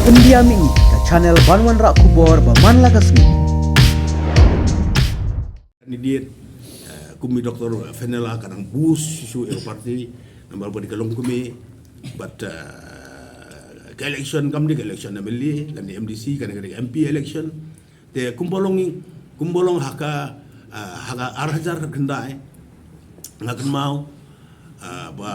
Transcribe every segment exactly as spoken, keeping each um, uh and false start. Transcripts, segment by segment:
India Mini, ka channel ban wanrah khubor ba man la ka sngi. Candidate, eh, kum i Doctor Fenella ka dang boost shuh shuh ïa ka party, namar ba dei ka longkmie, but, eh, ka election kam dei ka election M L A, lane M D C, kane ka dei ka M P election. Te kumba long, kumba long ha ka, eh, ha ka ar hajar khyndai, nga kynmaw, eh, ba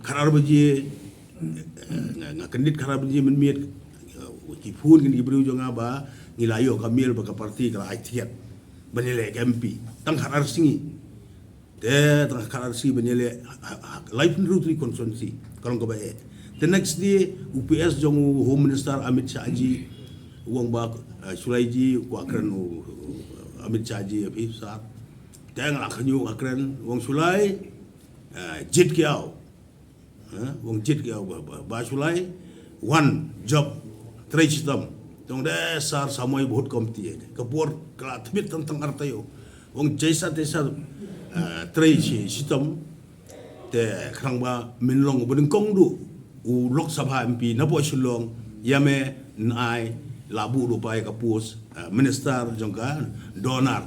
khatar baje, eh, nga, nga kyndit khatar baje mynmiet, eh, ki phone kin ki briew jong nga ba ngi la ïoh ka mail ba ka party ka la ai ticket ban ïaleh ka M P. Tang khatar sngi. Te tang khatar sngi ban ïaleh ha, ha, ha, laiphew hynriew tylli ki constituency. Ka long kaba eh. Te next day, u P S jong u Home Minister Amit Shah ji, u ong ba, eh, shu lai ji, kwah kren u, u Amit Shah ji, ïa phi sir. Te nga la khynñiuh nga kren, u ong shu lai, eh, jied ki aw. Ha, u ong jied ki aw ba, ba, ba shu lai, wan jop, trei shitom. Te u ong de sir, samoi bahut khamti. Ka por ka la tbit tang tang ar taïew. U ong jaisa taisa, eh, trei shi, shitom. Te khnang ba men long uba nyngkong duh u Lok Sabha M P napoh Shillong, ïa me nai la buh duh pat ïa ka post, eh, minister jong ka DoNER.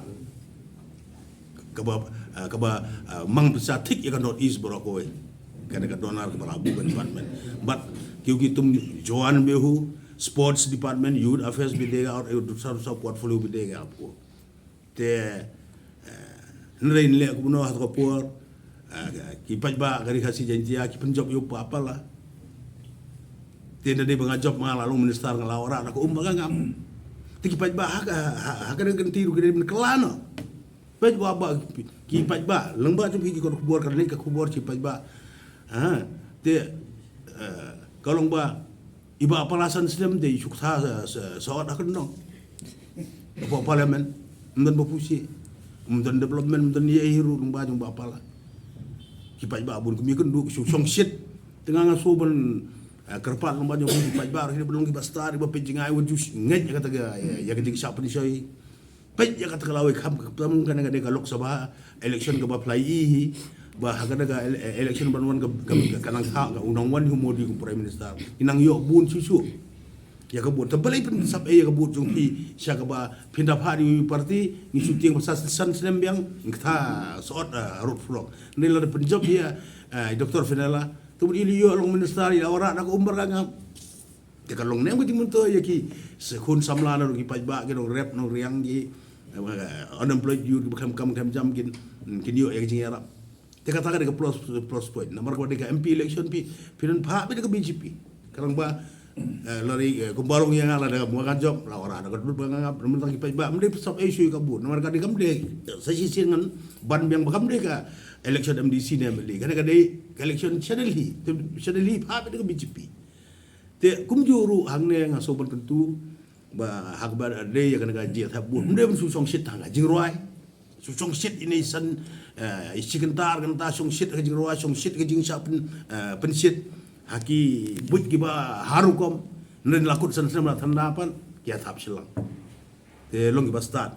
Kaba, eh, kaba, eh, mang pisa thik ïa ka North East baroh kawei. Kane ka DoNER kaba la buh ka department. But kiew ki tum joan behu, sports department, youth affairs bi dei ka, aur, eh, dusra dusra portfolio bi dei ka apko. Te, eh, hynrei nleh kumno ha ka por, eh, ki paidbah ka Ri Khasi Jaiñtia ki pynjop ïa u Bah Pala. Te da dei ba nga jop, ma nga la long minister, nga la wanrah da ka um ba nga ngam. Te ki paidbah ha ka, ha, ha ka dei ka kynti ruh ki dei ban kylla noh. Paidbah ba, ki paidbah, lyngba jong phi ki kot khubor, ka leit ka khubor ki paidbah. Ha, te, eh, ka long ba i Bah Pala san snem te i shu ktah sa, sa, sa ot ha kyndong. Hapoh parliament, ym don ba pyrshah, ym don development, ym don ei ei ruh lyngba jong Bah Pala. Ki paidbah bun kum ïakynduh, ki shu shongshit. Te nga nga shu ban, eh, kyrpad lyngba jong ki paidbah, ki ba long ki ba stad, ki ba peit jngai, wat ju ngeit ïa kata ka, ïa, ïa ka jingshah pynshoi. Peit ïa kata ka lawei, kham ka tam, kane ka dei ka Lok Sabha election kaba phi la ïohi hi, ba ha kane ka ele-, election ban wan ka, ka, ka, ka nang kha, ka u nang wan hi u Modi kum Prime Minister. Ki nang ïoh bun shuh shuh ïa ka vote. Te balei phin sap ei ïa ka vote jong phi sha kaba phin da phah ïa u party, ngi shu tieng ba san, san snem biang, ngi ktah sa ot, ah, road block. Ngi la da pynjop ïa, eh, Doctor Fenella. Te bad i la ïoh long minister, i la wanrah da ka um ba nga ngam. Te ka long ne em ka jingmyntoi ïa ki khun samla na ruh, ki paidbah ki nongrep nongriang ki, eh, unemployed youth, ki ba khlem kam khlem jam kin, kin ïoh ïa ka jingïarap. Te kata ka dei ka plus, plus point. Namar ka dei ka M P election phi, phi don phah beit da ka B J P. Ka long ba, eh, lari, eh, kumba long ïa nga, la da ka mua ka jop, la wanrah da ka dud ba nga ngam, namar ki paidbah ym dei phi sap ei shuh ïa ka vote. Namar ka dei kam dei sa shisien ngan ban biang ba kam dei ka election M D C ne M L A. Kane ka dei ka election channel hi, te channel hi phah beit da ka B J P. Te kumjuh ruh hangne nga sngewbha kyntu ba ha kaba dei ïa kane ka jingïathap vote, ym dei ban shu shongshit ha ka jingrwai. Shu shongshit ine i san, eh, i shi kynta ar kynta, shongshit ka jingrwai, shongshit ka jingshah pyn, eh, pynshit ha ki buit kiba har rukom. Nren la kut san snem la than da pat ki ïathap shilliang. Te long kiba stad.